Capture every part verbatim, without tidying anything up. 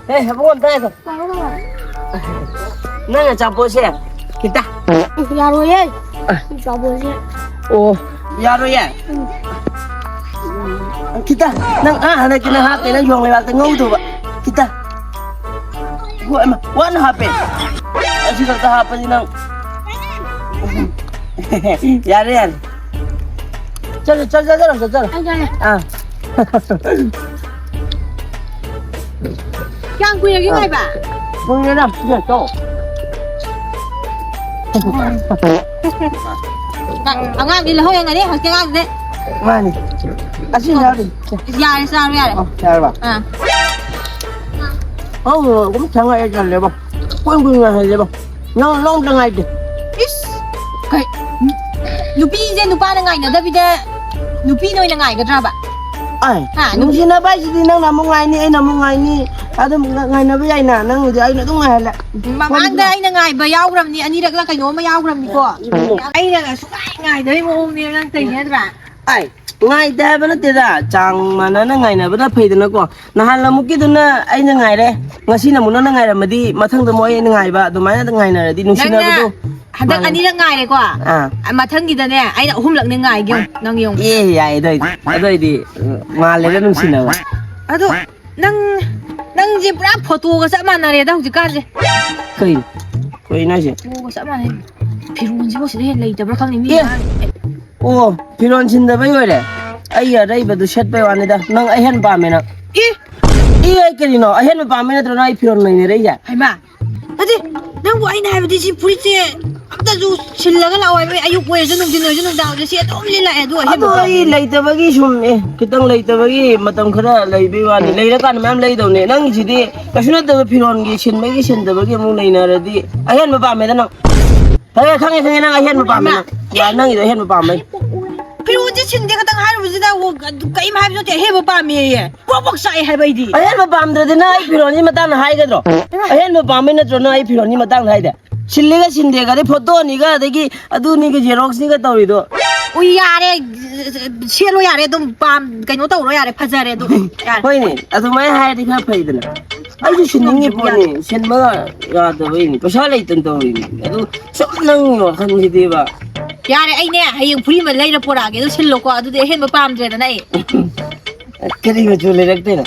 ꯑꯦ, ꯏꯕꯨꯡꯉꯣ, ꯑꯝꯇ ꯉꯥꯏꯈꯣ꯫ ꯅꯪ ꯑꯆꯥꯄꯣꯠꯁꯦ ꯈꯤꯇ꯫ ꯌꯥꯔꯣꯏꯌꯦ꯫ ꯑꯆꯥꯄꯣꯠꯁꯦ꯫ ꯑꯣ, ꯌꯥꯔꯣꯏꯌꯦ? ꯈꯤꯇ꯫ ꯅꯪ, ꯑꯥ, ꯍꯟꯗꯛꯀꯤ ꯅꯪ ꯍꯥꯞꯄꯦ, ꯅꯪ ꯌꯣꯡ ꯂꯩꯕꯥꯛꯇ ꯉꯧꯗꯧꯕ꯫ ꯈꯤꯇ꯫ ꯍꯣꯏ, ꯑꯃ, ꯋꯥꯅ ꯍꯥꯞꯄꯦ꯫ ꯑꯁꯤ ꯈꯛꯇ ꯍꯥꯞꯄꯁꯤ ꯅꯪ꯫ ꯌꯥꯔꯦ, ꯌꯥꯔꯦ꯫ ꯆꯠꯂꯣ, ꯆꯠ-, ꯆꯠ-, ꯆꯠꯂꯣ, ꯆꯠ-, ꯆꯠꯂꯣ꯫ ꯑꯩ ꯆꯠꯂꯦ꯫ ꯑꯥ꯫ ꯀꯌꯥꯝ ꯀꯨꯏꯔꯒꯦ ꯉꯥꯏꯕ? ꯀꯨꯏꯔꯦꯗ, ꯁꯤꯗ ꯇꯣ꯫ ꯑꯉꯥꯡꯗꯤ ꯂꯧꯍꯧ ꯌꯥꯒꯅꯤ, ꯍꯧꯖꯤꯛ ꯑꯉꯥꯡꯗꯤ꯫ ꯃꯥꯅꯤ꯫ ꯑꯁꯤ ꯌꯥꯔꯤ꯫ ꯌꯥꯔꯦ, ꯆꯥꯔꯣ ꯌꯥꯔꯦ꯫ ꯑꯣ, ꯌꯥꯔꯕ? ꯑꯥ꯫ ꯑꯧ, ꯑꯗꯨꯝ ꯊꯦꯡꯉꯛꯑꯦ, ꯇꯜꯂꯦꯕꯣ꯫ ꯀꯨꯏ ꯀꯨꯏ ꯉꯥꯏꯍꯜꯂꯦꯕꯣ꯫ ꯅꯪ ꯂꯧꯗ ꯉꯥꯏꯗꯦ꯫ ꯏꯁ! ꯀꯩ? ꯅꯨꯄꯤꯁꯦ ꯅꯨꯄꯥꯅ ꯉꯥꯏꯅꯗꯕꯤꯗ ꯅꯨꯄꯤꯅ ꯑꯣꯏꯅ ꯉꯥꯏꯒꯗ꯭ꯔꯕ? ꯑꯥꯏ, ꯍꯥ, ꯅꯨꯄꯤ- ꯅꯨꯡꯁꯤꯅꯕ ꯍꯥꯏꯁꯤꯗꯤ ꯅꯪꯅ ꯑꯃꯨꯛ ꯉꯥꯏꯅꯤ, ꯑꯩꯅ ꯑꯃꯨꯛ ꯉꯥꯏꯅꯤ, ꯑꯗꯨꯝ ꯉ-, ꯉꯥꯏꯅꯕ ꯌꯥꯏꯅ, ꯅꯪꯕꯨꯗꯤ ꯑꯩꯅ ꯑꯗꯨꯝ ꯉꯥꯏꯍꯜꯂꯦ꯫ ꯃꯃꯥꯡꯗ ꯑꯩꯅ ꯉꯥꯏꯕ ꯌꯥꯎꯈ꯭ꯔꯕꯅꯤ, ꯑꯅꯤꯔꯛꯂ ꯀꯩꯅꯣꯝꯃ ꯌꯥꯎꯈ꯭ꯔꯕꯅꯤꯀꯣ꯫ ꯎꯝ꯫ ꯑꯩꯅ ꯁꯨꯡꯉꯥꯏ ꯉꯥꯏꯗꯕꯩ ꯃꯑꯣꯡꯅꯦꯕ ꯅꯪ ꯇꯧꯔꯤꯁꯦ ꯅꯠꯇ꯭ꯔꯥ? ꯑꯥꯏ, ꯉꯥꯏꯗꯦ ꯍꯥꯏꯕ ꯅꯠꯇꯦꯗ, ꯆꯥꯡ ꯃꯥꯟꯅꯅ ꯉꯥꯏꯅꯕꯅ ꯐꯩꯗꯅꯀꯣ꯫ ꯅꯍꯥꯟ ꯑꯃꯨꯛꯀꯤꯗꯨꯅ ꯑꯩꯅ ꯉꯥꯏꯔꯦ, ꯉꯁꯤꯅ ꯑꯃꯨꯛ ꯅꯪꯅ ꯉꯥꯏꯔꯝꯃꯗꯤ ꯃꯊꯪꯗ ꯑꯃꯨꯛ ꯑꯩꯅ ꯉꯥꯏꯕ, ꯑꯗꯨꯃꯥꯏꯅ ꯉꯥꯏꯅꯔꯗꯤ ꯅꯨꯡꯁꯤꯅꯕꯗꯣ ꯅꯪꯅ ꯍꯟꯗꯛ ꯃꯥꯟꯅ-, ꯑꯅꯤꯔꯛ ꯉꯥꯏꯔꯦꯀꯣ? ꯑꯥ꯫ ꯃꯊꯪꯒꯤꯗꯅꯦ ꯑꯩꯅ ꯑꯍꯨꯝꯂꯛꯅꯦ ꯉꯥꯏꯒꯦ ꯌꯦꯡꯉꯨ, ꯅꯪ ꯌꯦꯡꯉꯨ꯫ ꯑꯦ, ꯌꯥꯏꯌꯦ, ꯑꯗꯨ ꯑꯣꯏꯗꯤ, ꯑꯗꯨ ꯑꯣꯏꯗꯤ, ꯎꯝ, ꯃꯥꯜꯂꯦꯗ ꯅꯨꯡꯁꯤꯅꯕ꯫ ꯑꯗꯣ ꯅꯪ, ꯅꯪꯁꯦ ꯄꯨꯔꯥ ꯐꯣꯇꯣꯒ ꯆꯞ ꯃꯥꯟꯅꯔꯦꯗ ꯍꯧꯖꯤꯛꯀꯥꯟꯁꯦ꯫ ꯀꯩ? ꯀꯩꯅꯣ ꯍꯥꯏꯁꯦ? ꯐꯣꯇꯣꯒ ꯆꯞ ꯃꯥꯟꯅꯩ꯫ ꯐꯤꯔꯣꯟꯁꯤꯕꯨ ꯁꯤꯗ ꯍꯦꯟꯅ ꯂꯩꯇꯕ꯭ꯔꯥ ꯈꯪꯗꯦ, ꯃꯤ ꯑꯦ! ꯃꯌꯥꯝ꯫ ꯑꯣ, ꯐꯤꯔꯣꯟ ꯁꯤꯟꯗꯕꯩ ꯑꯣꯏꯔꯦ? ꯑꯩ ꯑꯔꯩꯕꯗꯨ ꯁꯦꯠꯄꯩ ꯋꯥꯅꯤꯗ꯫ ꯅꯪ ꯑꯍꯦꯟ ꯄꯥꯝꯃꯦ ꯅꯪ꯫ ꯏ! ꯏ, ꯑꯩ ꯀꯔꯤꯅꯣ? ꯑꯍꯦꯟꯕ ꯄꯥꯝꯃꯦ ꯅꯠꯇ꯭ꯔꯣ ꯅꯪ ꯑꯩ ꯐꯤꯔꯣꯟ ꯂꯩꯅꯔꯛꯏꯁꯦ? ꯍꯩꯃꯥ! ꯅꯠꯇꯦ, ꯅꯪꯕꯨ ꯑꯩꯅ ꯍꯥꯏꯕꯗꯤ ꯁꯤ ꯐꯨꯔꯤꯠꯁꯦ ꯑꯝꯇꯁꯨ ꯁꯤꯜꯂꯒ ꯂꯥꯛꯑꯣ ꯍꯥꯏꯕ, ꯑꯌꯨꯛ ꯑꯣꯏꯔꯁꯨ ꯅꯨꯡꯊꯤꯟ ꯑꯣꯏꯔꯁꯨ ꯅꯨꯡꯗꯥꯡ ꯑꯣꯏꯔꯁꯨ ꯁꯤ ꯑꯗꯨꯝ ꯂꯤꯠꯂꯛꯑꯦ, ꯑꯗꯨ ꯑꯗꯣ ꯑꯍꯦꯟꯕ ꯑꯩ ꯄꯥꯝꯃꯦ꯫ ꯂꯩꯇꯕꯒꯤ ꯁꯨꯝ, ꯑꯦ, ꯈꯤꯇꯪ ꯂꯩꯇꯕꯒꯤ ꯃꯇꯝ ꯈꯔ ꯂꯩꯕꯩ ꯋꯥꯅꯤ, ꯂꯩꯔꯀꯥꯟꯗ ꯃꯌꯥꯝ ꯂꯩꯗꯧꯅꯦ꯫ ꯅꯪꯒꯤꯁꯤꯗꯤ ꯀꯩꯁꯨ ꯅꯠꯇꯕ ꯐꯤꯔꯣꯟꯒꯤ ꯁꯤꯟꯕꯒꯤ ꯁꯤꯟꯗꯕꯒꯤ ꯑꯃꯨꯛ ꯂꯩꯅꯔꯗꯤ ꯑꯍꯦꯟꯕ ꯄꯥꯝꯃꯦꯗ ꯅꯪ꯫ ꯈꯪꯉꯦ, ꯈꯪꯉꯦ, ꯈꯪꯉꯦ, ꯅꯪ ꯑꯍꯦꯟꯕ ꯄꯥꯝꯃꯦ ꯅꯪ꯫ ꯌꯥꯔꯦ, ꯅꯪꯒꯤꯗꯣ ꯑꯍꯦꯟꯕ ꯄꯥꯝꯕꯩ꯫ ꯐꯤꯔꯣꯟꯁꯦ ꯁꯤꯟꯗꯦ ꯈꯛꯇꯪ ꯍꯥꯏꯔꯨꯕꯁꯤꯗ, ꯑꯣ, ꯑꯗꯨ ꯀꯩꯝ ꯍꯥꯏꯕ ꯅꯠꯇꯦ, ꯑꯍꯦꯟꯕ ꯄꯥꯝꯃꯦꯌꯦ꯫ ꯄ꯭ꯔꯣꯛ ꯄ꯭ꯔꯣꯛ ꯆꯥꯛꯑꯦ ꯍꯥꯏꯕ ꯑꯩꯗꯤ꯫ ꯑꯍꯦꯟꯕ ꯄꯥꯝꯗ꯭ꯔꯗꯤ ꯅꯪ ꯑꯩ ꯐꯤꯔꯣꯟꯒꯤ ꯃꯇꯥꯡꯗ ꯍꯥꯏꯒꯗ꯭ꯔꯣ? ꯍꯩꯃꯥ꯫ ꯑꯍꯦꯟꯕ ꯄꯥꯝꯕꯩ ꯅꯠꯇ꯭ꯔꯣ ꯅꯪ ꯑꯩ ꯐꯤꯔꯣꯟꯒꯤ ꯃꯇꯥꯡꯗ ꯍꯥꯏꯗꯦ? ꯁꯤꯜꯂꯤꯒ ꯁꯤꯟꯗꯦꯒꯗꯤ ꯐꯣꯇꯣꯅꯤꯒ ꯑꯗꯒꯤ ꯑꯗꯨꯅꯤꯒ ꯖꯦꯔꯣꯛꯁꯅꯤꯒ ꯇꯧꯔꯤꯗꯣ꯫ ꯎꯏ, ꯌꯥꯔꯦ꯫ ꯁꯦꯠꯂꯣ ꯌꯥꯔꯦ, ꯑꯗꯨꯝ ꯄꯥꯝ ꯀꯩꯅꯣ ꯇꯧꯔꯣ ꯌꯥꯔꯦ, ꯐꯖꯔꯦ ꯑꯗꯨꯝ꯫ ꯌꯥꯔꯦ꯫ ꯍꯣꯏꯅꯦ, ꯑꯗꯨꯃꯥꯏꯅ ꯍꯥꯏꯔꯗꯤ ꯈꯔ ꯐꯩꯗꯅ꯫ ꯑꯩꯁꯨ ꯁꯤꯟꯅꯤꯡꯉꯤ ꯄꯣꯠꯅꯤ, ꯁꯤꯟꯕ ꯌꯥꯗꯕꯩꯅꯤ, ꯄꯩꯁꯥ ꯂꯩꯇꯅ ꯇꯧꯔꯤꯅꯤ꯫ ꯑꯗꯨ ꯁꯨꯝ ꯅꯪꯒꯤ ꯋꯥꯈꯜꯁꯤꯗꯤꯕ꯫ ꯌꯥꯔꯦ, ꯑꯩꯅꯦ ꯍꯌꯦꯡ ꯐꯨꯔꯤ ꯑꯃ ꯂꯩꯔ ꯄꯣꯔꯛꯑꯒꯦ, ꯑꯗꯨ ꯁꯤꯜꯂꯣꯀꯣ꯫ ꯑꯗꯨꯗꯤ ꯑꯍꯦꯟꯕ ꯄꯥꯝꯗ꯭ꯔꯦꯗꯅ ꯑꯩ꯫ ꯀꯔꯤ ꯃꯆꯨ ꯂꯩꯔꯛꯇꯣꯏꯅꯣ?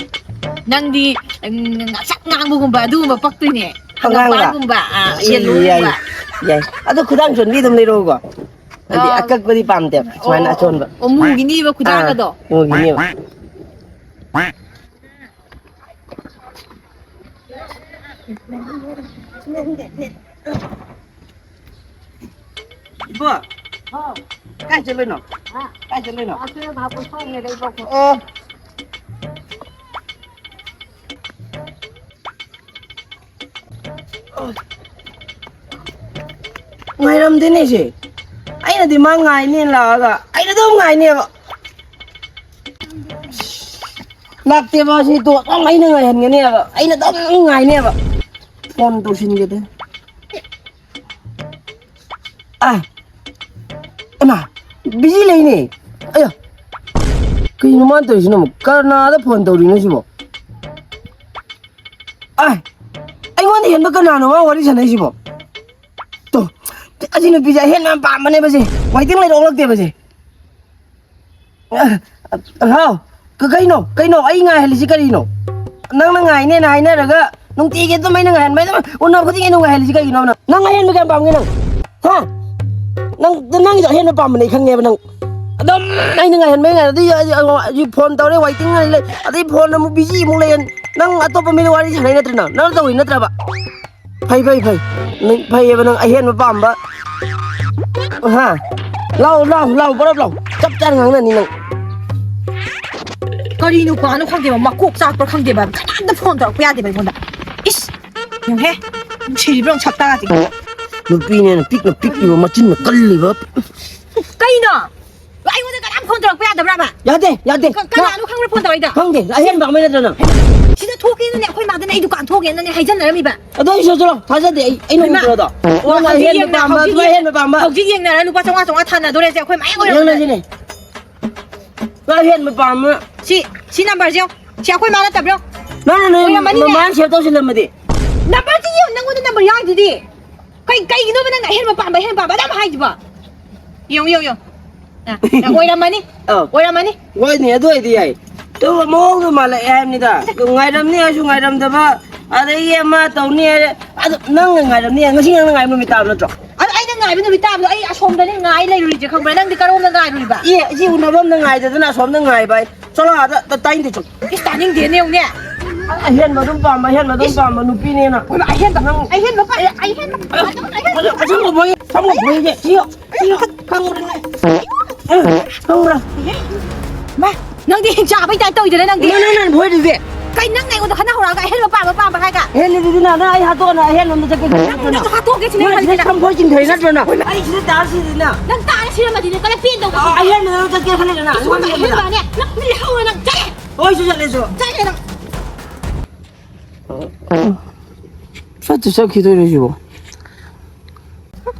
ꯅꯪꯗꯤ, ꯎꯝ, ꯉꯥꯡꯁꯛ ꯉꯥꯡꯕꯒꯨꯝꯕ ꯑꯗꯨꯒꯨꯝꯕ ꯄꯛꯇꯣꯏꯅꯦ꯫ ꯑꯉꯥꯡꯕ? ꯍꯪꯒꯥꯝꯄꯥꯟꯒꯨꯝꯕ, ꯑꯥ, ꯌꯦꯜꯂꯣꯒꯨꯝꯕ꯫ ꯌꯥꯏ, ꯌꯥꯏ꯫ ꯑꯗꯣ ꯈꯨꯗꯥꯡ ꯆꯣꯟꯕꯤ ꯑꯗꯨꯝ ꯂꯩꯔꯛꯎꯀꯣ꯫ ꯍꯥꯏꯗꯤ ꯑꯥ꯫ ꯑꯀꯛꯄꯗꯤ ꯄꯥꯝꯗꯦꯕ, ꯁꯨꯃꯥꯏꯅ ꯑꯣ, ꯑꯆꯣꯟꯕ꯫ ꯑꯣ, ꯃꯨꯒꯤꯅꯤꯕ ꯈꯨꯗꯥꯡꯒꯗꯣ꯫ ꯑꯥ, ꯃꯨꯒꯤꯅꯤꯕ꯫ ꯏꯕꯣ, ꯍꯥꯎ꯫ ꯀꯥꯏ ꯆꯠꯂꯨꯏꯅꯣ? ꯍꯥ? ꯀꯥꯏ ꯆꯠꯂꯨꯏꯅꯣ? ꯑꯁꯤ ꯉꯥꯏꯍꯥꯛ ꯄꯣꯊꯥꯔꯤꯉꯩꯗ ꯏꯕꯣ꯫ ꯑꯣ꯫ ꯉꯥꯏꯔꯝꯗꯦꯅꯦ ꯑꯩꯁꯦ꯫ ꯑꯩꯅꯗꯤ ꯃꯥ ꯉꯥꯏꯅꯦꯅ ꯂꯥꯛꯑꯒ ꯑꯩꯅ ꯑꯗꯨꯝ ꯉꯥꯏꯅꯦꯕ꯫ ꯂꯥꯛꯇꯦꯕ ꯁꯤ ꯇꯣ ꯑꯗꯨꯝ ꯑꯩꯅ ꯉꯥꯏꯍꯟꯒꯅꯦꯕ꯫ ꯑꯩꯅ ꯑꯗꯨꯝ ꯉꯥꯏꯅꯦꯕ꯫ ꯐꯣꯟ ꯇꯧꯁꯤꯟꯒꯦꯗ꯫ ꯑ, ꯏꯃꯥ, ꯕꯤꯖꯤ ꯂꯩꯅꯦ꯫ ꯑꯌꯥ, ꯀꯩꯅꯣ ꯃꯥꯅ ꯇꯧꯔꯤꯁꯤꯅ ꯑꯃꯨꯛ? ꯀꯅꯥꯗ ꯐꯣꯟ ꯇꯧꯔꯤꯅꯣ ꯁꯤꯕꯣ? ꯑ, ꯑꯩꯉꯣꯟꯗ ꯍꯦꯟꯕ ꯀꯅꯥꯅꯣ ꯃꯥ ꯋꯥꯔꯤ ꯁꯥꯟꯅꯩꯁꯤꯕꯣ? ꯇꯣ, ꯑꯁꯤ ꯅꯨꯄꯤꯁꯦ ꯑꯍꯦꯟꯕ ꯌꯥꯝ ꯄꯥꯝꯕꯅꯦꯕ ꯁꯦ꯫ ꯋꯥꯏꯇꯤꯡ ꯂꯩꯔ ꯑꯣꯜꯂꯛꯇꯦꯕ ꯁꯦ꯫ ꯑ, ꯑ, ꯍꯥꯎ, ꯀ-, ꯀꯩꯅꯣ? ꯀꯩꯅꯣ? ꯑꯩ ꯉꯥꯏꯍꯜꯂꯤꯁꯤ ꯀꯔꯤꯅꯣ? ꯅꯪꯅ ꯉꯥꯏꯅꯦꯅ ꯍꯥꯏꯅꯔꯒ ꯅꯨꯡꯇꯤꯒꯤ ꯑꯗꯨꯝ ꯑꯩꯅ ꯉꯥꯏꯍꯟꯕ, ꯑꯗꯨꯝ ꯎꯅꯕ ꯈꯨꯗꯤꯡꯒꯤ ꯑꯩꯅ ꯉꯥꯏꯍꯜꯂꯤꯁꯤ ꯀꯩꯒꯤꯅꯣ ꯅꯪ? ꯅꯪ ꯑꯍꯦꯟꯕ ꯀꯌꯥꯝ ꯄꯥꯝꯒꯦ ꯅꯪ? ꯍꯥ? ꯅꯪ, ꯅꯪꯒꯤꯗꯣ ꯑꯍꯦꯟꯕ ꯄꯥꯝꯕꯅꯦ ꯑꯩ ꯈꯪꯉꯦꯕ ꯅꯪ꯫ ꯑꯗꯨꯝ ꯑꯩꯅ ꯉꯥꯏꯍꯟꯕ, ꯉꯥꯏꯍꯟꯕ, ꯑꯗꯩ ꯑꯩ, ꯑꯩ, ꯑꯩ ꯐꯣꯟ ꯇꯧꯔꯦ, waiting ꯂꯩ, ꯑꯗꯩ ꯐꯣꯟ ꯑꯃꯨꯛ busy ꯑꯃꯨꯛ ꯂꯩ꯫ ꯅꯪ ꯑꯇꯣꯞꯄ ꯃꯤꯗ ꯋꯥꯔꯤ ꯁꯥꯟꯅꯩ ꯅꯠꯇ꯭ꯔ ꯅꯪ? ꯅꯪ ꯇꯧꯔꯤ ꯅꯠꯇ꯭ꯔꯕ? ꯐꯩ, ꯐꯩ, ꯐꯩ꯫ ꯅꯪ ꯐꯩꯌꯦꯕ, ꯅꯪ ꯑꯍꯦꯟꯕ ꯄꯥꯝꯕ꯫ ꯍꯥ? ꯂꯥꯎ, ꯂꯥꯎ, ꯂꯥꯎ, ꯕꯔꯞ ꯂꯥꯎ꯫ ꯆꯞ ꯆꯥꯅ ꯉꯥꯡꯅꯅꯤ ꯅꯪ꯫ ꯀꯔꯤ ꯅꯨꯄꯥꯅꯣ ꯈꯪꯗꯦꯕ, ꯃꯀꯣꯛ ꯆꯥꯛꯄ꯭ꯔꯥ ꯈꯪꯗꯦꯕ, ꯀꯅꯥꯝꯇ ꯐꯣꯟ ꯇꯧꯔꯛꯄ ꯌꯥꯗꯦꯕ ꯑꯩꯉꯣꯟꯗ꯫ ꯏꯁ! ꯌꯦꯡꯉꯨꯍꯦ, ꯅꯨꯡꯁꯤꯔꯤꯕ꯭ꯔꯥ ꯌꯦꯡꯉꯨ ꯁꯛꯇꯥꯁꯤꯒ꯫ ꯅꯨꯄꯤꯅꯦꯅ ꯄꯤꯛꯅ ꯄꯤꯛꯂꯤꯕ, ꯃꯆꯤꯟꯅ ꯀꯜꯂꯤꯕ꯫ ꯀꯩꯅꯣ? ꯑꯩꯉꯣꯟꯗ ꯀꯅꯥꯝ ꯐꯣꯟ ꯇꯧꯔꯛꯄ ꯌꯥꯗꯕ꯭ꯔꯕ? ꯌꯥꯗꯦ, ꯌꯥꯗꯦ꯫ ꯀ-, ꯀꯅꯥꯅꯣ ꯈꯪꯕ꯭ꯔꯥ ꯐꯣꯟ ꯇꯧꯔꯛꯏꯗꯣ? ꯈꯪꯗꯦ, ꯑꯍꯦꯟꯕ ꯑꯃ ꯅꯠꯇ꯭ꯔꯣ ꯅꯪ? ꯁꯤꯗ ꯊꯣꯛꯀꯦꯅꯅꯦ ꯑꯩꯈꯣꯏ ꯃꯥꯗꯅꯦ ꯑꯩ ꯗꯨꯀꯥꯟ ꯊꯣꯛꯀꯦꯅꯅꯦ ꯍꯥꯏꯖꯟꯅꯔꯝꯃꯤꯕ꯫ ꯑꯗꯣ ꯑꯩꯁꯨ ꯆꯠꯂꯣ, ꯊꯥꯖꯗꯦ ꯑꯩ, ꯑꯩꯅ ꯏꯃꯥ꯫ ꯎꯗ꯭ꯔꯣꯗꯣ? ꯑꯣ, ꯅꯪꯅ ꯍꯧꯖꯤꯛ ꯑꯍꯦꯟꯕ ꯌꯦꯡꯅ-, ꯄꯥꯝꯕ, ꯍꯧꯖꯤꯛ ꯑꯗꯨ ꯌꯦꯡ-, ꯑꯍꯦꯟꯕ ꯄꯥꯝꯕ꯫ ꯍꯧꯖꯤꯛ ꯌꯦꯡꯅꯔ ꯂꯨꯄꯥ ꯆꯥꯝꯃꯉꯥ, ꯆꯥꯝꯃꯉꯥ ꯊꯥꯅꯗꯣꯔꯦꯁꯦ ꯑꯩꯈꯣꯏ ꯃꯌꯥꯝ ꯑꯣꯏꯔꯝꯗꯅ꯫ ꯌꯦꯡꯅꯁꯤꯅꯦ꯫ ꯅꯪ ꯑꯍꯦꯟꯕ ꯄꯥꯝꯕ꯫ ꯁꯤ, ꯁꯤ ꯅꯝꯕꯔꯁꯦ ꯌꯦꯡꯉꯣ꯫ ꯁꯤ ꯑꯩꯈꯣꯏ ꯃꯥ ꯅꯠꯇꯕ꯭ꯔꯣ? ꯅꯪꯅ ꯅꯣꯏ ꯑꯣꯏꯔꯝꯃꯅꯤꯅꯦ꯫ ꯃꯃꯥꯅ ꯁꯦꯞ ꯇꯧꯁꯤꯜꯂꯝꯃꯗꯤ? ꯅꯝꯕꯔꯁꯤ ꯌꯦꯡꯉꯣ, ꯅꯪꯉꯣꯟꯗ ꯅꯝꯕꯔ ꯌꯥꯎꯔꯤꯗꯨꯗꯤ꯫ ꯀꯩ-, ꯀꯩꯒꯤꯅꯣꯕ ꯅꯪꯅ ꯑꯍꯦꯟꯕ ꯄꯥꯝꯕ, ꯑꯍꯦꯟꯕ ꯄꯥꯝꯕ ꯑꯗꯨꯝ ꯍꯥꯏꯁꯤꯕꯣ? ꯌꯦꯡꯉꯨ, ꯌꯦꯡꯉꯨ, ꯌꯦꯡꯉꯨ꯫ ꯑ, ꯑ, ꯑꯣꯏꯔꯝꯃꯅꯤ꯫ ꯑꯧ꯫ ꯑꯣꯏꯔꯝꯃꯅꯤ꯫ ꯍꯣꯏꯅꯦ, ꯑꯗꯨ ꯑꯣꯏꯗꯤ ꯌꯥꯏ꯫ ꯑꯗꯨꯒ ꯃꯑꯣꯡꯗꯣ ꯃꯥꯜꯂꯛꯑꯦ ꯍꯥꯏꯕꯅꯤꯗ꯫ ꯑꯗꯨ ꯉꯥꯏꯔꯝꯅꯤ ꯍꯥꯏꯔꯁꯨ ꯉꯥꯏꯔꯝꯗꯕ, ꯑꯗꯒꯤ ꯑꯃ ꯇꯧꯅꯤ ꯍꯥꯏꯔꯦ꯫ ꯑꯗꯨ ꯅꯪꯅ ꯉꯥꯏꯔꯝꯅꯤ ꯍꯥꯏ, ꯉꯁꯤ ꯅꯪꯅ ꯉꯥꯏꯕ ꯅꯨꯃꯤꯠ ꯇꯥꯕ ꯅꯠꯇ꯭ꯔꯣ? ꯑꯗꯨ ꯑꯩꯅ ꯉꯥꯏꯕ ꯅꯨꯃꯤꯠ ꯇꯥꯕꯗꯣ ꯑꯩ ꯑꯁꯣꯝꯗꯅꯦ ꯉꯥꯏ ꯂꯩꯔꯨꯔꯤꯁꯦ, ꯈꯪꯕ꯭ꯔꯥ? ꯅꯪꯗꯤ ꯀꯔꯣꯝꯗ ꯉꯥꯏꯔꯨꯔꯤꯕ? ꯑꯦ, ꯁꯤ ꯎꯅꯕ ꯑꯝꯗ ꯉꯥꯏꯗꯗꯅ ꯑꯁꯣꯝꯗ ꯉꯥꯏꯕ ꯍꯥꯏ꯫ ꯆꯠꯂꯣ ꯑꯥꯗ, ꯇ-, ꯇꯥꯅꯤꯡꯗꯦ, ꯆꯠꯂꯣ꯫ ꯏꯁ, ꯇꯥꯅꯤꯡꯗꯦꯅꯦ, ꯌꯦꯡꯉꯨꯅꯦ꯫ ꯑꯍꯦꯟꯕ ꯑꯗꯨꯝ ꯄꯥꯝꯕ, ꯑꯍꯦꯟꯕ ꯑꯗꯨꯝ ꯏꯁ꯫ ꯄꯥꯝꯕ ꯅꯨꯄꯤꯅꯦꯅ꯫ ꯍꯣꯏ, ꯑꯍꯦꯟꯕ, ꯅꯪ ꯑꯍꯦꯟꯕ ꯄꯥꯝ-, ꯑꯍꯦꯟꯕ ꯄꯥꯝ-, ꯑꯍꯦꯟꯕ ꯑꯁꯪꯕ ꯄꯥꯝ-, ꯕꯣꯏ, ꯑꯁꯪꯕ ꯕꯣꯏꯁꯦ, ꯁꯤꯌꯣ, ꯁꯤꯌꯣ, ꯈꯪꯕ꯭ꯔꯥ ꯅꯪ? ꯈꯪꯕ꯭ꯔꯥ? ꯃꯥ, ꯅꯪꯗꯤ ꯍꯤꯡꯆꯥꯕꯩ ꯇꯥꯏꯞ ꯇꯧꯋꯤꯗꯅ ꯅꯪꯗꯤ꯫ ꯅꯪ, ꯅꯪ, ꯅꯪ ꯕꯣꯏꯗꯨꯗꯤ꯫ ꯀꯩ ꯅꯪꯅ ꯑꯩꯉꯣꯟꯗ ꯈꯠꯅ ꯍꯧꯔꯛꯑꯒ ꯑꯍꯦꯟꯕ ꯄꯥꯝꯕ, ꯄꯥꯝꯕ ꯍꯥꯏꯒ? ꯑꯍꯦꯟꯕꯗꯨꯗꯤ ꯅꯪ, ꯅꯪ ꯑꯩ ꯍꯥꯠꯇꯣꯛꯑꯅ ꯑꯍꯦꯟꯕ ꯑꯝꯗ ꯆꯠꯀꯦ ꯈꯜꯂꯤ ꯅꯪ, ꯅꯠꯇ꯭ꯔꯣ ꯅꯪ ꯅꯪ? ꯍꯥꯠꯇꯣꯛꯀꯦ ꯁꯤꯅꯦ ꯅꯪ ꯈꯜꯂꯤꯁꯦ꯫ ꯁꯝꯕꯣꯏ ꯆꯤꯡꯊꯩ ꯅꯠꯇ꯭ꯔꯣ ꯅꯪ? ꯑꯩ ꯁꯤꯗ ꯇꯥꯔ ꯁꯤꯗꯅ꯫ ꯅꯪ ꯇꯥꯔ ꯁꯤꯔꯝꯃꯗꯤꯅꯦ ꯀꯔꯝ ꯄꯦꯟꯗꯧꯕ? ꯑ, ꯑꯍꯦꯟꯕꯗ ꯅꯪ ꯆꯠꯀꯦ ꯈꯜꯂꯤꯗꯅ꯫ ꯑꯩꯉꯣꯟꯗ ꯑꯍꯦꯟꯕꯅꯦ꯫ ꯅꯪ ꯂꯩꯍꯧꯔꯣ ꯅꯪ꯫ ꯆꯠꯂꯦ꯫ ꯍꯣꯏ, ꯁꯤ ꯆꯠꯂꯁꯨ꯫ ꯆꯠꯂꯦ ꯅꯪ꯫ ꯐꯠꯇ ꯆꯠꯈꯤꯗꯣꯏꯔꯣ ꯁꯤꯕꯣ?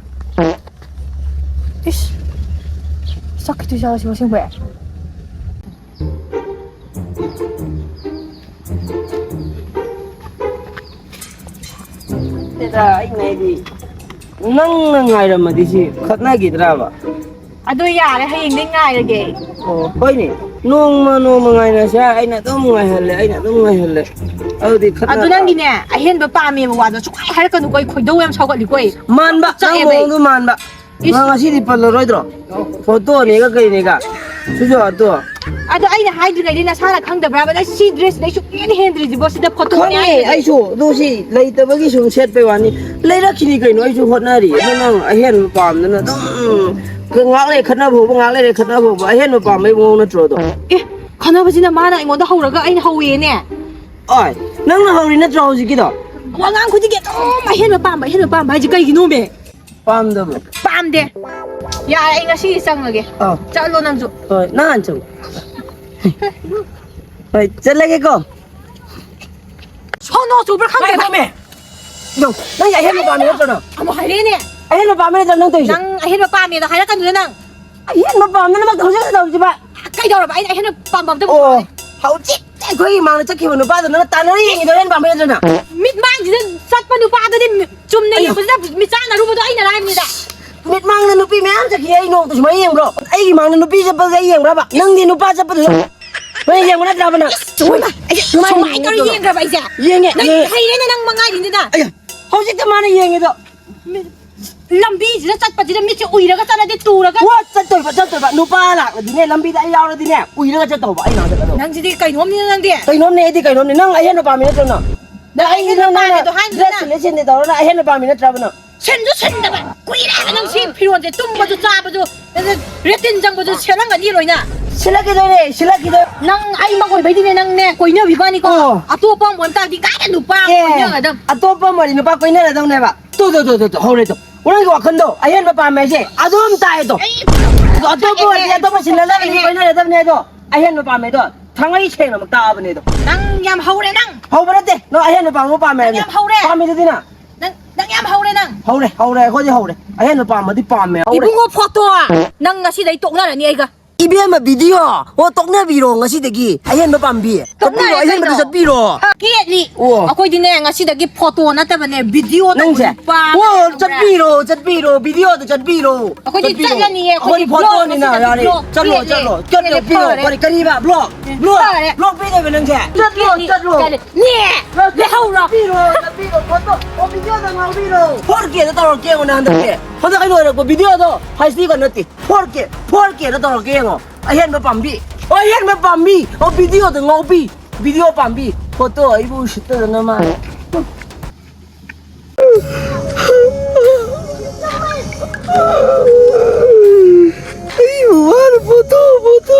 ꯏꯁ, ꯆꯠꯈꯤꯗꯣꯏ ꯖꯥꯠꯂꯣ ꯁꯤꯕꯣ ꯑꯁꯦꯡꯕꯩ? ꯅꯠꯇꯦꯗ, ꯑꯩꯅ ꯍꯥꯏꯗꯤ, ꯅꯪꯅ ꯉꯥꯏꯔꯝꯃꯗꯤ ꯁꯤ ꯈꯠꯅꯈꯤꯗ꯭ꯔꯕ? ꯑꯗꯨ ꯌꯥꯔꯦ, ꯍꯌꯦꯡꯗꯩ ꯉꯥꯏꯔꯒꯦ ꯑꯩ꯫ ꯑꯣ, ꯍꯣꯏꯅꯦ꯫ ꯅꯣꯡꯃ ꯅꯣꯡꯃ ꯉꯥꯏꯅꯁꯦ꯫ ꯑꯩꯅ ꯑꯗꯨꯝ ꯉꯥꯏꯍꯜꯂꯦ, ꯑꯩꯅ ꯑꯗꯨꯝ ꯉꯥꯏꯍꯜꯂꯦ꯫ ꯑꯗꯨꯗꯤ ꯈꯠꯅ ꯑꯗꯨ ꯅꯪꯒꯤꯅꯦ, ꯑꯍꯦꯟꯕ ꯄꯥꯝꯃꯦꯕ ꯋꯥꯗꯣ ꯁꯨꯡꯍꯥꯏ ꯍꯥꯏꯔꯛꯀꯅꯨꯀꯣ, ꯑꯩ ꯈꯣꯏꯗꯧ ꯌꯥꯝ ꯁꯥꯎꯒꯠꯂꯤꯀꯣ ꯑꯩ꯫ ꯃꯥꯟꯕ, ꯅꯪ ꯆꯥꯛꯑꯦꯕ ꯑꯩ꯫ ꯃꯑꯣꯡꯗꯣ ꯃꯥꯟꯕ꯫ ꯏꯁ꯫ ꯅꯪ ꯉꯁꯤꯗꯤ ꯄꯜꯂꯔꯣꯏꯗ꯭ꯔꯣ? ꯐꯣꯇꯣꯅꯦꯒ ꯀꯩꯅꯦꯒ꯫ ꯁꯤꯁꯨ ꯑꯗꯣ꯫ ꯑꯗꯣ ꯑꯩꯅ ꯍꯥꯏꯗ꯭ꯔꯤꯉꯩꯗꯤ ꯅꯁꯥꯅ ꯈꯪꯗꯕ꯭ꯔꯕ? ꯅꯪ ꯁꯤ ꯗ꯭ꯔꯦꯁꯁꯤꯗ ꯑꯩ ꯁꯨꯛꯍꯦꯟ ꯍꯦꯟꯗ꯭ꯔꯤꯁꯤꯕꯣ ꯁꯤꯗ ꯐꯣꯇꯣꯅꯦ ꯈꯪꯉꯦ, ꯍꯥꯏꯗꯨꯗꯤ꯫ ꯑꯩꯁꯨ꯫ ꯑꯗꯨ ꯁꯤ ꯂꯩꯇꯕꯒꯤ ꯁꯨꯝ ꯁꯦꯠꯄꯩ ꯋꯥꯅꯤ꯫ ꯂꯩꯔꯛꯈꯤꯅꯤ ꯀꯩꯅꯣ, ꯑꯩꯁꯨ ꯍꯣꯠꯅꯔꯤ꯫ ꯑꯗꯣ ꯅꯪ ꯑꯍꯦꯟꯕ ꯄꯥꯝꯗꯅ ꯑꯗꯨꯝ ꯉꯥꯏꯍꯥꯛ ꯂꯩ ꯈꯠꯅꯕ ꯍꯧꯕ, ꯉꯥꯏꯍꯥꯛ ꯂꯩꯔꯦ ꯈꯠꯅꯕ ꯍꯧꯕ꯫ ꯑꯍꯦꯟꯕ ꯄꯥꯝꯕꯩ ꯃꯑꯣꯡ ꯅꯠꯇ꯭ꯔꯣ ꯑꯗꯣ? ꯑꯦ, ꯈꯠꯅꯕꯁꯤꯅ ꯃꯥꯅ ꯑꯩꯉꯣꯟꯗ ꯍꯧꯔꯒ ꯑꯩꯅ ꯍꯧꯋꯦꯅꯦ꯫ ꯑꯣꯏ, ꯅꯪꯅ ꯍꯧꯔꯤ ꯅꯠꯇ꯭ꯔꯣ ꯍꯧꯖꯤꯛꯀꯤꯗꯣ? ꯋꯥꯉꯥꯡ ꯈꯨꯗꯤꯡꯒꯤ ꯑꯗꯨꯝ ꯑꯍꯦꯟꯕ ꯄꯥꯝꯕ, ꯑꯍꯦꯟꯕ ꯄꯥꯝꯕ ꯍꯥꯏꯁꯦ ꯀꯩꯒꯤꯅꯣꯃꯦ? ꯄꯥꯝꯗꯕ꯭ꯔꯣ? ꯄꯥꯝꯗꯦ꯫ ꯌꯥꯔꯦ, ꯑꯩ ꯉꯁꯤꯗꯤ ꯆꯪꯉꯒꯦ꯫ ꯑꯥ꯫ ꯆꯠꯂꯣ ꯅꯪꯁꯨ꯫ ꯍꯣꯏ, ꯅꯪ ꯍꯥꯟꯅ ꯆꯪꯉꯣ꯫ ꯍꯣꯏ, ꯆꯠꯂꯒꯦꯀꯣ꯫ ꯁꯣꯅꯣ ꯆꯨꯕ꯭ꯔꯥ ꯈꯪꯗꯦ꯫ ꯉꯥꯏꯈꯣꯃꯦ꯫ ꯅꯪ, ꯅꯪ ꯑꯍꯦꯟꯕ ꯄꯥꯝꯃꯤ ꯅꯠꯇ꯭ꯔꯣ ꯅꯪ? ꯑꯃꯨꯛ ꯍꯥꯏꯔꯛꯑꯦꯅꯦ꯫ ꯑꯍꯦꯟꯕ ꯄꯥꯝꯃꯤ ꯅꯠꯇ꯭ꯔꯣ ꯅꯪ ꯇꯧꯔꯤꯁꯦ? ꯅꯪ ꯑꯍꯦꯟꯕ ꯄꯥꯝꯃꯦꯗꯣ ꯍꯥꯏꯔꯛꯀꯅꯨꯗ ꯅꯪ꯫ ꯑꯍꯦꯟꯕ ꯄꯥꯝꯗꯅꯃꯛꯇ ꯍꯧꯖꯤꯛ ꯇꯧꯔꯤꯁꯤꯕ? ꯀꯩꯗꯧꯔꯕ? ꯑꯩꯅ ꯑꯍꯦꯟꯕ ꯄꯥꯝꯕ ꯑꯝꯇ ꯑꯣ, ꯄꯨꯊꯣꯔꯛꯑꯣꯅꯦ꯫ ꯍꯧꯖꯤꯛ ꯑꯩꯈꯣꯏꯒꯤ ꯏꯃꯥꯡꯗ ꯆꯠꯈꯤꯕ ꯅꯨꯄꯥꯗꯣ ꯅꯪꯅ ꯇꯥꯟꯅꯔ ꯌꯦꯡꯉꯤꯗꯣ ꯑꯍꯦꯟꯕ ꯄꯥꯝꯕ ꯅꯠꯇ꯭ꯔꯣ ꯅꯪ? ꯃꯤꯠꯃꯥꯡꯁꯤꯗ ꯆꯠꯄ ꯅꯨꯄꯥꯗꯨꯗꯤ ꯃꯤ-, ꯆꯨꯝꯅ ꯑꯌꯥ꯫ ꯌꯦꯡꯕꯁꯤꯗ ꯃꯤꯆꯥꯟꯅꯔꯨꯕꯗꯣ ꯑꯩꯅ ꯍꯥꯏꯕꯅꯤꯗ꯫ ꯃꯤꯠꯃꯥꯡꯗ ꯅꯨꯄꯤ ꯃꯌꯥꯝ ꯆꯠꯈꯤ, ꯑꯩ ꯅꯣꯡꯃꯇ ꯁꯨꯃꯥꯏꯅ ꯌꯦꯡꯕ꯭ꯔꯣ? ꯑꯩꯒꯤ ꯃꯥꯡꯗ ꯅꯨꯄꯤ ꯆꯠꯄꯗ ꯑꯩ ꯌꯦꯡꯕ꯭ꯔꯕ? ꯅꯪꯗꯤ ꯅꯨꯄꯥ ꯆꯠꯄꯗꯨꯗ ꯅꯣꯏ ꯌꯦꯡꯕ ꯅꯠꯇ꯭ꯔꯕ ꯅꯪ? ꯏꯁ, ꯆꯨꯝꯃꯦ꯫ ꯑꯩꯁꯦ ꯁꯨꯃꯥꯏꯅ ꯁꯨꯃꯥꯏꯅ ꯇꯧꯔ ꯌꯦꯡꯕ꯭ꯔꯣ? ꯌꯦꯡꯈ꯭ꯔꯕ ꯑꯩꯁꯦ? ꯌꯦꯡꯉꯦ, ꯅꯪ ꯌꯦꯡꯉꯦ꯫ ꯍꯩꯔꯦꯅꯦ ꯅꯪ ꯃꯉꯥꯏꯔꯤꯗꯨꯅ꯫ ꯑꯌꯥ, ꯍꯧꯖꯤꯛꯇ ꯃꯥꯅ ꯌꯦꯡꯉꯤꯗꯣ꯫ ꯃꯤ-, ꯂꯝꯕꯤꯁꯤꯗ ꯆꯠꯄꯁꯤꯗ ꯃꯤꯠꯁꯦ ꯎꯏꯔꯒ ꯆꯠꯂꯗꯤ ꯇꯨꯔꯒ꯫ ꯍꯣꯏ, ꯆꯠꯇꯣꯏꯕ, ꯆꯠꯇꯣꯏꯕ꯫ ꯅꯨꯄꯥ ꯂꯥꯛꯂꯗꯤꯅꯦ, ꯂꯝꯕꯤꯗ ꯑꯩ ꯌꯥꯎꯔꯗꯤꯅꯦ, ꯎꯏꯔꯒ ꯆꯠꯇꯧꯕ, ꯑꯩ ꯅꯥꯛꯇ ꯑꯗꯨꯝ꯫ ꯅꯪꯁꯤꯗꯤ ꯀꯩꯅꯣꯝꯅꯤꯅ ꯅꯪꯗꯤ꯫ ꯀꯩꯅꯣꯝꯅꯦ, ꯑꯩꯗꯤ ꯀꯩꯅꯣꯝꯅꯦ꯫ ꯅꯪ ꯑꯍꯦꯟꯕ ꯄꯥꯝꯃꯤ ꯅꯠꯇ꯭ꯔꯣ ꯅꯪ? ꯅꯪ ꯑꯩꯗꯤ ꯑꯍꯦꯟꯕ ꯅꯪ, ꯅꯪꯅ ꯄꯥꯝꯃꯦꯗꯣ ꯍꯥꯏꯅꯨꯗꯅ꯫ Dress ꯁꯤꯜꯂꯦ ꯁꯤꯟꯗꯦ ꯇꯧꯔ ꯅꯪ ꯑꯍꯦꯟꯕ ꯄꯥꯝꯃꯤ ꯅꯠꯇ꯭ꯔꯕ ꯅꯪ? ꯁꯤꯟꯁꯨ ꯁꯤꯟꯗꯕ꯫ ꯀꯨꯏꯔꯦ ꯍꯥꯏꯕ ꯅꯪ ꯁꯤ ꯐꯤꯔꯣꯟꯁꯦ꯫ ꯇꯨꯝꯕꯁꯨ ꯆꯥꯕꯁꯨ, ꯑꯗ ꯔꯦꯇꯤꯟ ꯆꯪꯕꯁꯨ ꯁꯦꯠꯂꯝꯒꯅꯤ ꯂꯣꯏꯅ꯫ ꯁꯤꯜꯂꯛꯈꯤꯗꯣꯏꯅꯦ, ꯁꯤꯜꯂꯛꯈꯤꯗꯣꯏ꯫ ꯅꯪ ꯑꯩꯃꯛ ꯑꯣꯏꯕꯩꯗꯤꯅꯦ ꯅꯪꯅꯦ ꯀꯣꯏꯅꯕꯤꯕꯅꯤꯀꯣ꯫ ꯑꯣ꯫ ꯑꯇꯣꯞꯄ ꯑꯃ ꯑꯣꯏꯕ ꯇꯥꯔꯗꯤ ꯀꯥꯏꯗ ꯅꯨꯄꯥ ꯑꯃ ꯑꯦ, ꯀꯣꯏꯅꯒꯗꯕ? ꯑꯇꯣꯞꯄ ꯑꯃ ꯑꯣꯏꯔꯗꯤ ꯅꯨꯄꯥ ꯀꯣꯏꯅꯔꯗꯧꯅꯦꯕ꯫ ꯇꯨ, ꯇꯨ, ꯇꯨ, ꯇꯨ, ꯇꯨ, ꯍꯧꯔꯦ ꯇꯨ꯫ ꯅꯪꯒꯤ ꯋꯥꯈꯜꯗꯣ ꯑꯍꯦꯟꯕ ꯄꯥꯝꯃꯦ ꯍꯥꯏꯁꯦ ꯑꯗꯨꯝ ꯇꯥꯏ ꯇꯨ꯫ ꯑꯩ ꯑꯗꯣ ꯑꯇꯣꯞꯄ ꯑꯣꯏꯔꯗꯤ ꯑꯇꯣꯞꯄ ꯁꯤꯟꯅꯗꯕꯅꯤ, ꯀꯣꯏꯅꯔꯗꯕꯅꯦ ꯑꯗꯣ꯫ ꯑꯍꯦꯟꯕ ꯄꯥꯝꯃꯦ ꯑꯗꯣ꯫ ꯊꯥꯡꯉꯩ ꯁꯦꯡꯅꯃꯛ ꯇꯥꯛꯑꯕꯅꯦ ꯑꯗꯣ꯫ ꯅꯪ ꯌꯥꯝ ꯍꯧꯔꯦ ꯅꯪ꯫ ꯍꯧꯕ ꯅꯠꯇꯦ꯫ ꯅꯪ ꯑꯍꯦꯟꯕ ꯄꯥꯝꯕ ꯄꯥꯝꯃꯦ ꯅꯪ ꯍꯥꯏꯕꯅꯦ꯫ ꯌꯥꯝ ꯍꯧꯔꯦ꯫ ꯄꯥꯝꯃꯤꯗꯨꯗꯤ ꯅꯪ꯫ ꯅꯪ, ꯅꯪ ꯌꯥꯝ ꯍꯧꯔꯦ ꯅꯪ꯫ ꯍꯧꯔꯦ, ꯍꯧꯔꯦ, ꯑꯩꯈꯣꯏꯗꯤ ꯍꯧꯔꯦ꯫ ꯑꯍꯦꯟꯕ ꯄꯥꯝꯕꯗꯤ ꯄꯥꯝꯃꯦ, ꯍꯧꯔꯦ꯫ ꯏꯕꯨꯡꯉꯣ ꯐꯣꯇꯣ, ꯅꯪ ꯉꯁꯤꯗꯩ ꯇꯣꯛꯅꯔꯅꯤ ꯑꯩꯒ꯫ ꯏꯕꯦꯝꯃ ꯚꯤꯗꯤꯑꯣ, ꯑꯣ, ꯇꯣꯛꯅꯕꯤꯔꯣ ꯉꯁꯤꯗꯒꯤ꯫ ꯑꯍꯦꯟꯕ ꯄꯥꯝꯕꯤ꯫ ꯇꯣꯛꯅꯔꯦ ꯑꯍꯦꯟꯕꯗ ꯀꯩꯅꯣ꯫ ꯆꯠꯄꯤꯔꯣ꯫ ꯀꯦꯠꯂꯤ꯫ ꯑꯣ꯫ ꯑꯩꯈꯣꯏꯗꯤꯅꯦ ꯉꯁꯤꯗꯒꯤ ꯐꯣꯇꯣ ꯅꯠꯇꯕꯅꯦ, ꯚꯤꯗꯤꯑꯣ ꯇꯧꯕ ꯅꯪꯁꯦ? ꯅꯨꯄꯥ ꯑꯣ, ꯈꯪꯕ꯭ꯔꯥ? ꯆꯠꯄꯤꯔꯣ, ꯆꯠꯄꯤꯔꯣ, ꯚꯤꯗꯤꯑꯣꯗ ꯆꯠꯄꯤꯔꯣ꯫ ꯑꯩꯈꯣꯏꯗꯤ ꯆꯠꯄꯤꯔꯣ꯫ ꯆꯠꯂꯅꯤꯌꯦ, ꯑꯩꯈꯣꯏꯗꯤ ꯑꯩꯈꯣꯏꯗꯤ ꯐꯣꯇꯣꯅꯤꯅ ꯕ꯭ꯂꯣꯛ ꯌꯥꯔꯦ꯫ ꯕ꯭ꯂꯣꯛ ꯆꯠꯂꯣ, ꯄꯤꯔꯅꯤ꯫ ꯆꯠꯂꯣ꯫ ꯆꯠꯂꯣ, ꯄꯤꯔꯣ꯫ ꯐꯔꯦ꯫ ꯀꯔꯤ, ꯀꯔꯤꯕ? ꯕ꯭ꯂꯣꯛ? ꯕ꯭ꯂꯣꯛ? ꯐꯔꯦ꯫ ꯕ꯭ꯂꯣꯛ ꯄꯤꯗꯣꯏꯕ ꯅꯪꯁꯦ? ꯆꯠꯂꯣ, ꯄꯤꯔꯅꯤ꯫ ꯆꯠꯂꯣ꯫ ꯆꯠꯂꯦ꯫ ꯅꯦ! ꯂꯦꯍꯧꯔꯣ꯫ ꯆꯠꯄꯤꯔꯣ, ꯆꯠꯄꯤꯔꯣ, ꯐꯣꯇꯣ꯫ ꯑꯣ, ꯚꯤꯗꯤꯑꯣꯗ ꯉꯥꯎꯕꯤꯔꯣ꯫ ꯐꯣꯔ ꯀꯦꯗ ꯇꯧꯔꯛꯀꯦ ꯌꯦꯡꯉꯣ ꯅꯪ ꯍꯟꯗꯛꯇꯤ꯫ ꯍꯟꯗꯛ ꯑꯩ ꯂꯣꯏꯔꯛꯄ ꯚꯤꯗꯤꯑꯣꯗꯣ ꯍꯩꯁ ꯗꯤꯒ ꯅꯠꯇꯦ꯫ ꯐꯣꯔ ꯀꯦ, ꯐꯣꯔ ꯀꯦꯗ ꯇꯧꯔꯛꯀꯦ ꯌꯦꯡꯉꯣ꯫ ꯑꯍꯦꯟꯕ ꯄꯥꯝꯕꯤ꯫ ꯑꯣ, ꯑꯍꯦꯟꯕ ꯄꯥꯝꯕꯤ꯫ ꯑꯣ, ꯚꯤꯗꯤꯑꯣꯗ ꯉꯥꯎꯕꯤ꯫ ꯚꯤꯗꯤꯑꯣ ꯄꯥꯝꯕꯤ꯫ ꯐꯣꯇꯣ ꯑꯩꯕꯨ ꯎꯁꯤꯠꯇꯗꯅ ꯃꯥ꯫ ꯑꯩꯕꯨ ꯋꯥꯅ photo, photo.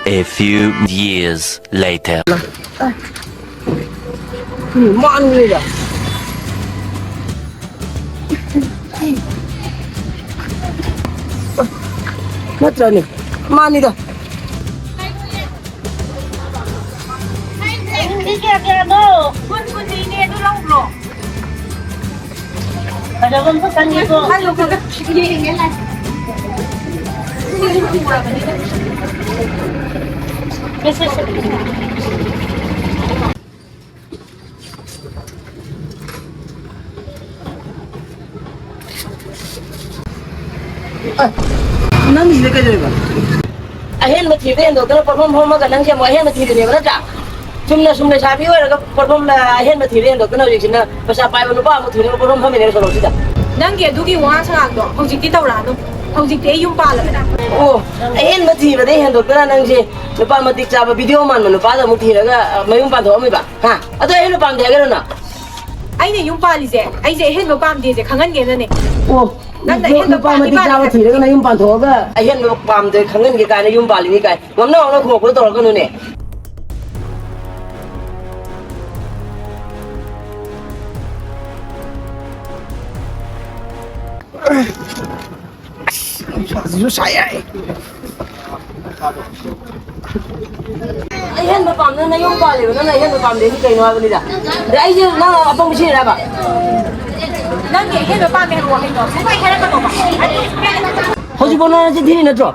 A few years later. ꯃꯥꯟꯈ꯭ꯔꯦꯗ꯫ ꯅꯠꯇ꯭ꯔꯅꯦ? ꯃꯥꯅꯤꯗ꯫ ꯀꯌꯥ ꯀꯌꯥꯅꯣ? ꯀꯨꯟ ꯀꯨꯟꯅꯤꯅꯦ, ꯑꯗꯨ ꯂꯧꯈ꯭ꯔꯣ꯫ ꯐꯖꯕ ꯑꯝꯇ ꯈꯟꯒꯦꯀꯣ꯫ ꯁꯦ, ꯁꯦ, ꯁꯦ꯫ ꯑꯦ, ꯅꯪꯒꯤꯁꯤꯗ ꯀꯩꯗꯧꯔꯤꯕ? ꯑꯍꯦꯟꯕ ꯊꯤꯕꯗ ꯍꯦꯟꯗꯣꯛꯇꯅ ꯄꯣꯠꯐꯝ ꯐꯝꯃꯒ ꯅꯪꯁꯦ ꯑꯃꯨꯛ ꯑꯍꯦꯟꯕ ꯊꯤꯕꯅꯦꯕ, ꯅꯠꯇ꯭ꯔꯥ? ꯆꯨꯝꯅ ꯁꯨꯝ ꯂꯩꯁꯥꯕꯤ ꯑꯣꯏꯔꯒ ꯄꯣꯠꯐꯝ, ꯑ, ꯑꯍꯦꯟꯕ ꯊꯤꯕꯗ ꯍꯦꯟꯗꯣꯛꯇꯅ ꯍꯧꯖꯤꯛꯁꯤꯅ ꯄꯩꯁꯥ ꯄꯥꯏꯕ ꯅꯨꯄꯥ ꯑꯃꯨꯛ ꯊꯤꯅꯕ ꯄꯣꯠꯐꯝ ꯐꯝꯃꯤꯅꯦ ꯁꯣꯔꯣꯛꯁꯤꯗ꯫ ꯅꯪꯒꯤ ꯑꯗꯨꯒꯤ ꯋꯥꯉꯥꯡ ꯁꯉꯥꯡꯗꯣ ꯍꯧꯖꯤꯛꯇꯤ ꯇꯧꯔꯛꯑꯅꯨ꯫ ꯍꯧꯖꯤꯛꯇꯤ ꯑꯩ ꯌꯨꯝ ꯄꯥꯜꯂꯕꯅꯦ꯫ ꯑꯣ, ꯑꯍꯦꯟꯕ ꯊꯤꯕꯗꯩ ꯍꯦꯟꯗꯣꯛꯇꯅ ꯅꯪꯁꯦ ꯅꯨꯄꯥ ꯃꯇꯤꯛ ꯆꯥꯕ ꯚꯤꯗꯤꯑꯣ ꯃꯥꯟꯕ ꯅꯨꯄꯥꯗ ꯑꯃꯨꯛ ꯊꯤꯔꯒ, ꯑ, ꯃꯌꯨꯝ ꯄꯥꯟꯊꯣꯛꯑꯝꯃꯤꯕ? ꯍꯥ? ꯑꯗꯣ ꯑꯍꯦꯟꯕ ꯄꯥꯝꯗꯦ ꯍꯥꯏꯒꯗ꯭ꯔꯣ ꯅꯪ? ꯑꯩꯅ ꯌꯨꯝ ꯄꯥꯜꯂꯤꯁꯦ, ꯑꯩꯁꯦ ꯑꯍꯦꯟꯕ ꯄꯥꯝꯗꯦꯁꯦ ꯈꯪꯍꯟꯒꯦꯅꯅꯦ꯫ ꯑꯣ, ꯅꯪꯅ ꯅꯨꯄꯥ, ꯑꯍꯦꯟꯕ ꯅꯨꯄꯥ ꯄꯥꯝꯗꯤ ꯃꯇꯤꯛ ꯆꯥꯕ ꯄꯥꯝꯗꯦ꯫ ꯊꯤꯔꯒ ꯅꯌꯨꯝ ꯄꯥꯟꯊꯣꯛꯑꯒ ꯑꯍꯦꯟꯕ ꯄꯥꯝꯗꯦ ꯈꯪꯍꯟꯒꯦ ꯀꯥꯏꯅ ꯌꯨꯝ ꯄꯥꯜꯂꯤꯅꯤ ꯀꯥꯏ꯫ ꯉꯝꯅ ꯉꯝꯅ ꯈꯨꯝꯃꯛꯄꯗꯣ ꯇꯧꯔꯛꯀꯅꯨꯅꯦ꯫ ꯑꯁ, ꯅꯨꯡꯁꯥꯁꯤꯁꯨ ꯁꯥꯏ ꯍꯥꯏ꯫ ꯑꯍꯦꯟꯕ ꯄꯥꯝꯗꯅ ꯅꯌꯨꯝ ꯄꯥꯜꯂꯦꯕ, ꯅꯪꯅ ꯑꯍꯦꯟꯕ ꯄꯥꯝꯗꯦꯗꯤ ꯀꯩꯅꯣ ꯍꯥꯏꯕꯅꯤꯗ꯫ ꯑꯗ ꯑꯩꯁꯦ ꯅꯪ ꯑꯄꯪꯕ ꯁꯤꯖꯤꯟꯅꯩꯔꯕ? ꯅꯪꯒꯤ ꯑꯍꯦꯟꯕ ꯄꯥꯝꯃꯦ ꯍꯥꯏꯕ ꯋꯥꯍꯩꯗꯣ ꯁꯨꯡꯍꯥꯏ ꯍꯥꯏꯔꯛꯀꯅꯣꯕ꯫ ꯍꯧꯖꯤꯛꯐꯥꯎ ꯅꯪ ꯅꯆꯤꯟ ꯊꯤꯔꯤ ꯅꯠꯇ꯭ꯔꯣ?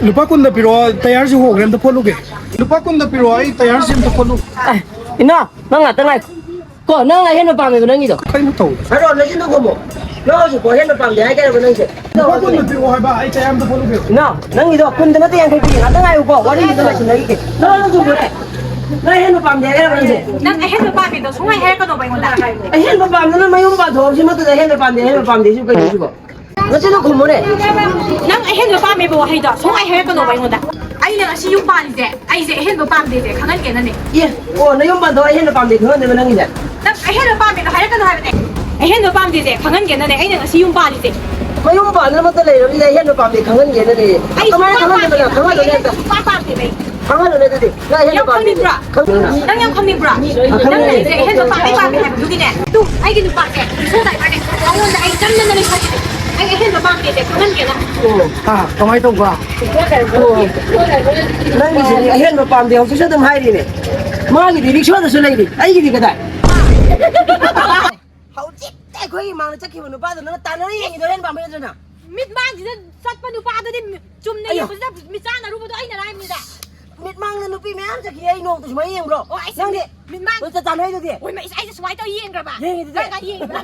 ꯂꯨꯄꯥ ꯀꯨꯟꯗ ꯄꯤꯔꯛꯑꯣ, ꯇꯌꯥꯔꯁꯤ ꯍꯣꯡꯈ꯭ꯔꯦ, ꯑꯝꯇ ꯐꯣꯠꯂꯨꯒꯦ꯫ ꯂꯨꯄꯥ ꯀꯨꯟꯗ ꯄꯤꯔꯛꯑꯣ, ꯑꯩ ꯇꯌꯥꯔꯁꯤ ꯑꯝꯇ ꯐꯣꯠꯂꯨꯒꯦ꯫ ꯑꯦ, ꯏꯅꯥꯎ, ꯅꯪ ꯉꯥꯛꯇ ꯉꯥꯏꯈꯣ꯫ ꯀꯣ, ꯅꯪ ꯑꯍꯦꯟꯕ ꯄꯥꯝꯃꯦꯕ ꯅꯪꯒꯤꯗꯣ? ꯀꯩꯅꯣ ꯇꯧ? ꯍꯥꯏꯔꯣ, ꯅꯆꯤꯟꯗꯣ ꯈꯨꯝꯃꯣ꯫ ꯅꯪ ꯍꯧꯖꯤꯛꯐꯥꯎ ꯑꯍꯦꯟꯕ ꯄꯥꯝꯗꯦ ꯍꯥꯏ ꯀꯩꯅꯣꯕ ꯅꯪꯁꯦ? ꯂꯨꯄꯥ ꯀꯨꯟꯗ ꯄꯤꯔꯛꯑꯣ ꯍꯥꯏꯕ, ꯑꯩ ꯇꯌꯥꯔ ꯑꯝꯇ ꯐꯣꯠꯂꯨꯒꯦ꯫ ꯏꯅꯥꯎ, ꯅꯪꯒꯤꯗꯣ ꯀꯨꯟꯗ ꯅꯠꯇꯦ, ꯌꯥꯡꯈꯩ ꯄꯤꯒꯦ꯫ ꯉꯥꯛꯇ ꯉꯥꯏꯌꯨꯀꯣ, ꯋꯥꯔꯤꯗꯨꯗ ꯂꯣꯏꯁꯤꯟꯅꯈꯤꯒꯦ꯫ ꯅꯪ ꯅꯪ ꯆꯨꯝꯕꯅꯦ꯫ ꯅꯪ ꯑꯍꯦꯟꯕ ꯄꯥꯝꯗꯦ ꯍꯥꯏꯔꯕ ꯅꯪꯁꯦ? ꯅꯪ ꯑꯍꯦꯟꯕ ꯄꯥꯝꯃꯤꯗꯣ ꯁꯨꯡꯍꯥꯏ ꯍꯥꯏꯔꯛꯀꯅꯣꯕ ꯑꯩꯉꯣꯟꯗ꯫ ꯑꯍꯦꯟꯕ ꯄꯥꯝꯗꯅ ꯃꯌꯨꯝ ꯄꯥꯟꯊꯣꯛꯑꯁꯤ ꯃꯇꯨꯡꯗ ꯑꯍꯦꯟꯕ ꯄꯥꯝꯗꯦ, ꯑꯍꯦꯟꯕ ꯄꯥꯝꯗꯦ ꯁꯤꯕꯨ ꯀꯩꯅꯣ ꯁꯤꯕꯣ? ꯅꯆꯤꯟꯗꯣ ꯈꯨꯝꯃꯨꯅꯦ꯫ ꯅꯪ ꯑꯍꯦꯟꯕ ꯄꯥꯝꯃꯦꯕ ꯋꯥꯍꯩꯗꯣ ꯁꯨꯡꯍꯥꯏ ꯍꯥꯏꯔꯛꯀꯅꯣꯕ ꯑꯩꯉꯣꯟꯗ꯫ ꯑꯩꯅ ꯉꯁꯤ ꯌꯨꯝ ꯄꯥꯜꯂꯤꯁꯦ, ꯑꯩꯁꯦ ꯑꯍꯦꯟꯕ ꯄꯥꯝꯗꯦꯁꯦ ꯈꯪꯍꯟꯒꯦꯅꯅꯦ꯫ ꯑꯦ, ꯑꯣ, ꯅꯌꯨꯝ ꯄꯥꯟꯊꯣꯛ ꯑꯍꯦꯟꯕ ꯄꯥꯝꯗꯦ ꯈꯪꯍꯟꯗꯣꯏꯕ ꯅꯪꯒꯤꯁꯦ? ꯅꯪ ꯑꯍꯦꯟꯕ ꯄꯥꯝꯃꯦꯗꯣ ꯍꯥꯏꯔꯛꯀꯅꯣ ꯍꯥꯏꯕꯅꯦ꯫ ꯑꯍꯦꯟꯕ ꯄꯥꯝꯗꯦꯁꯦ ꯈꯪꯍꯟꯒꯦꯅꯅꯦ ꯑꯩꯅ ꯉꯁꯤ ꯌꯨꯝ ꯄꯥꯜꯂꯤꯁꯦ꯫ ꯃꯌꯨꯝ ꯄꯥꯟꯗꯅꯃꯛꯇ ꯂꯩꯔꯕꯅꯤꯅ ꯑꯍꯦꯟꯕ ꯄꯥꯝꯗꯦ ꯈꯪꯍꯟꯒꯦꯅꯅꯦ꯫ ꯑꯩ ꯀꯃꯥꯏꯅ ꯁꯨꯡꯄꯥꯝ ꯈꯪꯍꯟꯗꯣꯏꯕ ꯅꯪ? ꯄꯥꯝꯗꯦꯕ꯫ ꯈꯪꯍꯜꯂꯨꯅꯦ ꯑꯝꯇ꯫ ꯑꯩ ꯁꯨꯡꯄꯥꯝ ꯄꯥꯝꯗꯦꯕ ꯑꯩ꯫ ꯈꯪꯍꯜꯂꯨꯅꯦ ꯑꯗꯨꯗꯤ꯫ ꯅꯪ ꯑꯍꯦꯟꯕ ꯌꯥꯝ ꯄꯥꯝꯃꯤ꯫ ꯈꯪꯅꯤꯡꯕ꯭ꯔꯥ? ꯈꯪ- ꯅꯪ ꯌꯥꯝ ꯈꯪꯅꯤꯡꯕ꯭ꯔꯥ? ꯈꯪꯅꯤꯡꯉꯦ꯫ ꯅꯪ ꯑꯩꯁꯦ ꯑꯍꯦꯟꯕ ꯄꯥꯝꯃꯤ ꯄꯥꯝꯃꯤ ꯍꯥꯏꯕꯗꯨꯒꯤꯅꯦ꯫ ꯇꯨ, ꯑꯩꯒꯤ ꯅꯨꯄꯥꯁꯦ ꯔꯤꯛꯁꯣ ꯗ꯭ꯔꯥꯏꯚꯔꯅꯦ꯫ ꯃꯉꯣꯟꯗ ꯑꯩ ꯆꯪꯗꯅ ꯂꯩꯊꯣꯛꯀꯦ꯫ ꯑꯩ ꯑꯍꯦꯟꯕ ꯄꯥꯝꯗꯦꯁꯦ ꯈꯪꯍꯟꯒꯦꯅ꯫ ꯑꯣ, ꯍꯥ, ꯀꯃꯥꯏꯅ ꯇꯧꯕ? ꯑꯣ, ꯅꯪꯒꯤꯁꯤꯗꯤ ꯑꯍꯦꯟꯕ ꯄꯥꯝꯗꯦ ꯍꯧꯖꯤꯛꯁꯨ ꯑꯗꯨꯝ ꯍꯥꯏꯔꯤꯅꯦ꯫ ꯃꯥꯒꯤꯗꯤ ꯔꯤꯛꯁꯣꯗꯁꯨ ꯂꯩꯔꯤ, ꯑꯩꯒꯤꯗꯤ ꯀꯗꯥꯏ? ꯍꯧꯖꯤꯛꯇ ꯑꯩꯈꯣꯏꯒꯤ ꯃꯥꯡꯗ ꯆꯠꯈꯤꯕ ꯅꯨꯄꯥꯗꯣ ꯅꯪꯅ ꯇꯥꯟꯅꯔ ꯌꯦꯡꯉꯤꯗꯣ ꯑꯍꯦꯟ ꯄꯥꯝꯕ ꯅꯠꯇ꯭ꯔꯅ? ꯃꯤꯠꯃꯥꯡꯁꯤꯗ ꯆꯠꯄ ꯅꯨꯄꯥꯗꯨꯗꯤ ꯃꯤ-, ꯆꯨꯝꯅ ꯑꯌꯣ꯫ ꯌꯦꯡꯕꯁꯤꯗ ꯃꯤꯠꯆꯥꯟꯅꯔꯨꯕꯗꯣ ꯑꯩꯅ ꯍꯥꯏꯕꯅꯤꯗ꯫ ꯃꯤꯠꯃꯥꯡꯗ ꯅꯨꯄꯤ ꯃꯌꯥꯝ ꯆꯠꯈꯤ, ꯑꯩ ꯅꯣꯡꯃꯇ ꯁꯨꯃꯥꯏꯅ ꯌꯦꯡꯕ꯭ꯔꯣ? ꯑꯣ, ꯑꯩꯁꯦ ꯅꯪꯗꯤ ꯃꯤꯠꯃꯥꯡ ꯅꯣꯏ ꯆꯠ ꯆꯥꯟꯅꯩꯗꯨꯗꯤ? ꯑꯣꯏꯃ, ꯑꯩꯁꯦ ꯁꯨꯃꯥꯏꯅ ꯇꯧꯔ ꯌꯦꯡꯈ꯭ꯔꯕ? ꯌꯦꯡꯉꯤꯗꯨꯗꯤ? ꯀꯥꯏ ꯀꯥꯏ ꯌꯦꯡꯉꯤꯕ?